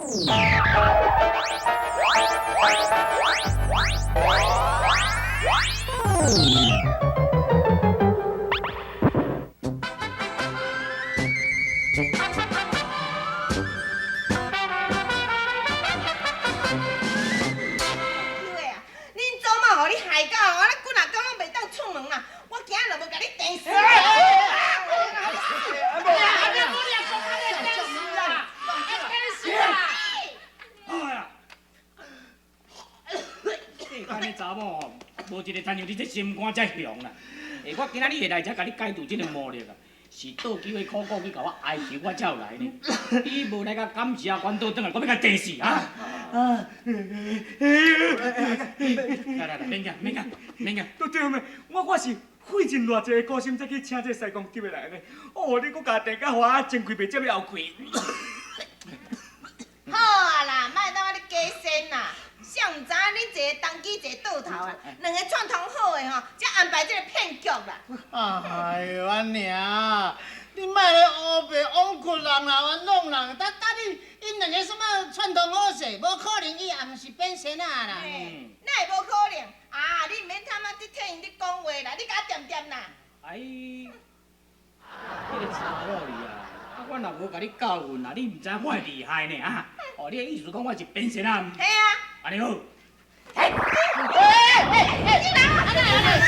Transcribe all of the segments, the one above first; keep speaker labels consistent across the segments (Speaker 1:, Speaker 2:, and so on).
Speaker 1: 的啊，恁祖母予你害到，我咧几若工拢袂当出门啦，我今仔就无共你电死。
Speaker 2: 哎呀！世间的查某吼，无一个亲像你这心肝遮雄啦。欸，我今仔日会来遮共你解除这个魔力啊，是倒救的苦果去共我哀求，我才有来呢。你无来共感谢，阮倒转来，我欲共电死啊！啊！来来来，免惊，免惊，免惊。
Speaker 3: 都对咩？我是费尽偌济苦心才去请这师公级的来呢。哦，你阁共电甲予我前气袂接后气。
Speaker 1: 好啊啦，莫当我咧假仙啦，谁毋知影恁一个当机，一个倒头啊，两个串通好的吼，才安排这个骗局啦。
Speaker 4: 哎哟，阿娘，你莫咧乌白枉屈人啦，冤枉人。等等你，𪜶两个什么串通好势，无可能伊也毋是变仙仔啦。
Speaker 1: 嘿，哪会无可能？啊，你毋免他妈伫替𪜶咧讲话啦，你共我恬恬啦。
Speaker 2: 哎，彼个查某你啊，啊，我若无共你教训啊，你毋知我的厉害呢啊！哦，你的意思讲我是变仙仔？
Speaker 1: 嘿啊。
Speaker 2: 按呢好。
Speaker 4: 哎哎哎，你人啊，安呢安呢。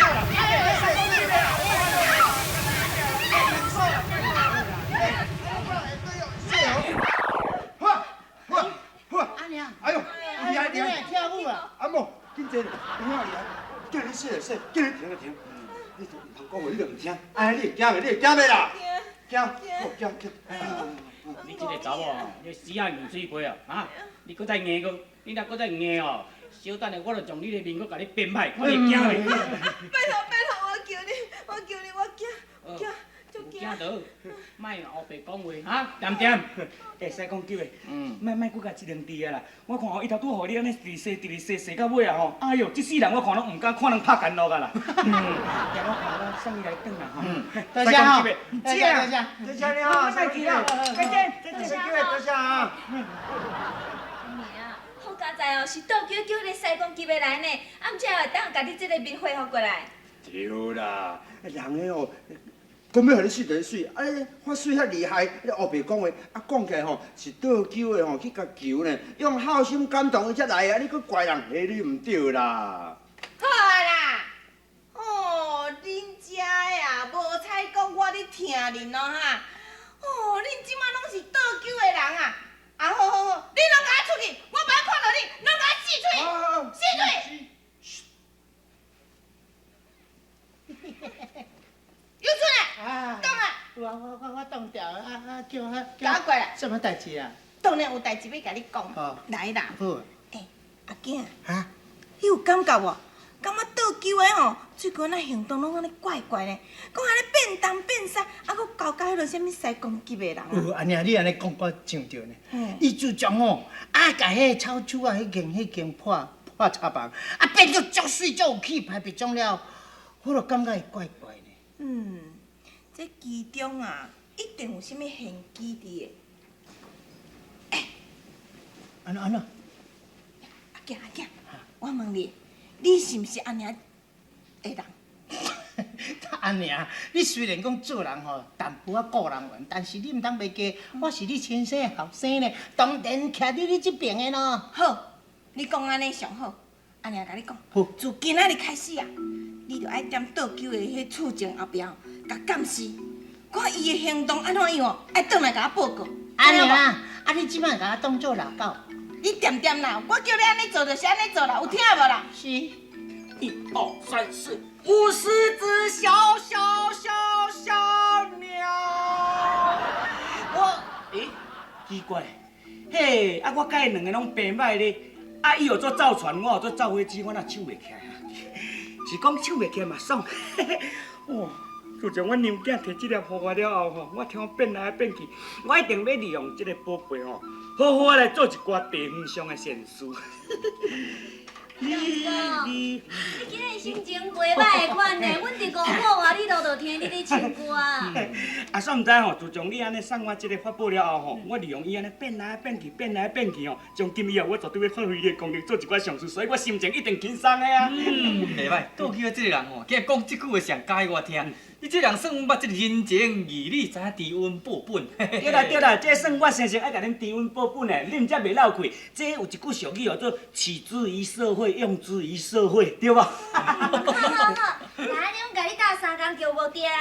Speaker 4: 阿娘，
Speaker 5: 哎呦，厉害厉害！
Speaker 4: 跳舞啊！
Speaker 5: 阿母，紧坐，有影厉害，叫你说就说，叫你停就停。你毋通讲话，你就毋听，按呢你会惊袂？你会惊袂啦？惊，惊惊。
Speaker 2: 你这个查某，你死仔硬水皮哦，啊！你阁再硬阁，你若阁再硬哦，小等下我就将你的面阁共你变歹，看你会惊袂？
Speaker 1: 拜托拜托，我求你，我求你，我惊惊。
Speaker 2: 惊就好，莫乌白讲话哈，恬恬。
Speaker 3: 会使讲叫的，莫莫阁共这两字啊啦。我看吼，伊头拄予你按呢直直洗，直直洗洗到尾啊吼，哎哟，这世人我看拢毋敢看人拍干落啊啦。嗯，我看我送伊来转啦吼。
Speaker 4: 多谢哈，多谢多谢，
Speaker 5: 多谢你哈，
Speaker 3: 再见啦，再见，
Speaker 5: 再见，多谢啊。
Speaker 6: 阿啊，好佳哉哦，是倒叫叫彼个师公级的来呢，啊，毋才会当共你这个面恢复过来。
Speaker 5: 对啦，人个哦。讲欲予你媠就予你媠，啊！你发媠遐厉害，你乌白讲话，啊讲起来吼是倒纠的吼去共求呢，用孝心感动伊才来啊！你阁怪人，彼你毋对啦。
Speaker 1: 好啊啦，哦，恁遮的啊，无彩讲我咧听恁咯哈。哦，恁这马拢是倒纠的人啊！啊好好好，恁拢共我出去，我不爱看著恁，拢共我死出去，死出去！又出来，挡啊！
Speaker 4: 我挡掉，啊啊叫啊！
Speaker 1: 共我过来。
Speaker 4: 什么代志啊？
Speaker 1: 当然有代志欲共你讲。来啦。
Speaker 4: 好。
Speaker 1: 欸，阿囝。
Speaker 4: 哈？
Speaker 1: 你有感觉无？感觉倒纠的吼，最近那行动拢按呢怪怪的，讲按呢变东变西，啊，阁交佮彼落啥物师公级的人。
Speaker 4: 有阿娘，你按呢讲，我想著呢。伊自从吼，啊，共彼个草厝仔彼间彼间破破柴房，啊，变做足媠足有气派别种了，我就感觉伊怪怪的。
Speaker 1: 嗯，这其中啊，一定有啥物玄机伫的。欸，
Speaker 4: 按怎按怎？
Speaker 1: 阿囝阿囝，我问你，你是毋是阿娘的人？
Speaker 4: 阿娘，你虽然讲做人吼淡薄仔顾人缘，但是你毋通袂记，我是你亲生的后生呢，当然徛伫你这边的咯。
Speaker 1: 好，你讲按呢上好。阿娘共你讲，自今仔日开始啊，你著爱踮倒纠的彼厝前后壁，共监视，看伊的行动按怎样哦，爱转来共我报告。
Speaker 4: 阿娘，啊你这摆共我当做老狗？
Speaker 1: 你恬恬啦，我叫你按呢做就是按呢做啦，有听无啦？
Speaker 4: 是。
Speaker 2: 一二三四五十只小小小小鸟。我，欸，
Speaker 3: 奇怪，嘿，啊我佮𪜶两个拢平歹咧。啊！伊学做造船，我学做造飞机，我哪唱袂起来啊？是讲唱袂起来嘛爽。哦，自从阮娘囝提这粒予我了后吼，我听变来变去，我一定欲利用这个宝贝吼，好好仔来做一寡地方上的善事。
Speaker 6: 公，你今日心情袂歹的款呢，阮伫五股外里路就聽你咧唱歌。
Speaker 3: 啊，煞毋知吼，自從你按呢送我這个法寶了後吼，我利用伊按呢變來變去，變來變去吼，從今以後我絕對欲發揮伊的功力，做一寡善事，所以我心情一定輕鬆的啊。
Speaker 7: 嗯，袂歹，倒去的這个人吼，今日講這句話上喜歡我聽。你這人算捌這個人情義理，知影知恩報本。
Speaker 3: 對啦對啦，這算我先生愛共恁知恩報本的，恁才袂落氣。這有一句俗語叫做取之於社會，用之於社會，對無？
Speaker 6: 好好好，那按呢阮共你鬥相共叫無對啊？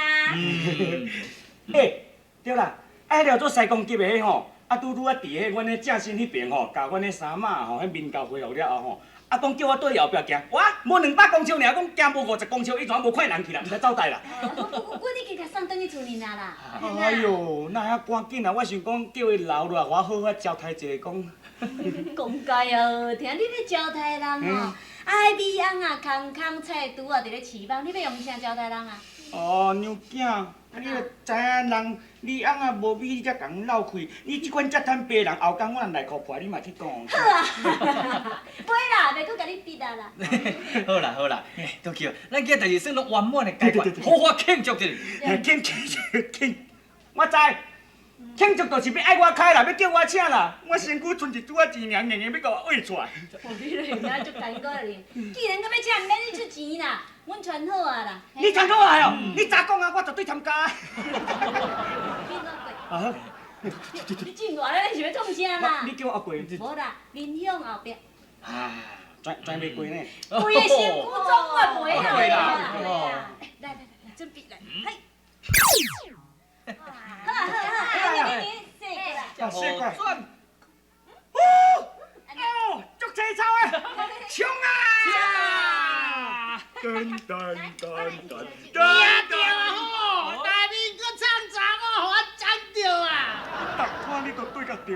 Speaker 3: 欸，對啦，啊，彼個做師公級的彼吼，啊，拄拄啊佇彼阮的正身彼爿吼，共阮的三媽吼，彼面交恢復了後吼，啊，講叫我對後壁行，我無200公尺爾，講行無50公尺，伊怎無看人去啦，毋知走佗啦。
Speaker 6: 阮已經共送轉去厝裡啊啦。
Speaker 3: 哎喲，哪遐趕緊啊！我想講叫伊留落來，我好好招待一下，講。
Speaker 6: 講解啊，聽你欲招待人吼，啊，彼米翁啊，空空菜櫥啊，佇咧市坊，你欲用啥招待人啊？
Speaker 3: 哦，娘囝，啊你著知影人米翁啊無米，你才共阮落氣。你這款遮貪白人，後工我若內褲破，你嘛去講。
Speaker 6: 好啊，袂啦，袂閣共你逼啊啦。
Speaker 7: 好啦好啦，倒去，咱今日代誌算攏圓滿的解決，好好慶祝一下。
Speaker 3: 慶慶慶，我知，慶祝就是欲愛我開啦，欲叫我請啦。我身軀賰一拄仔錢爾，硬硬欲共我挖出來。
Speaker 6: 哦，你咧影足艱苦咧，既然閣欲請，毋免你出錢啦，阮傳好啊啦。
Speaker 3: 你傳好啊喲，你早講啊，我絕對參加。
Speaker 6: 變我過。
Speaker 3: 啊好。
Speaker 6: 你進來咧，你是欲創啥啦？
Speaker 3: 你叫我過。
Speaker 6: 無啦，面向後壁。
Speaker 3: 啊，轉轉袂過呢。
Speaker 6: 規个身軀總我袂曉啦。來來來，準備來，嘿。好啊好啊好，你你你，踅過來。
Speaker 3: 踅過來。哦哦，足凄草的，衝啊！噔噔噔噔噔。
Speaker 4: 聽著啊吼，大明閣唱查某，予我斬著啊！
Speaker 3: 逐看你都對甲著。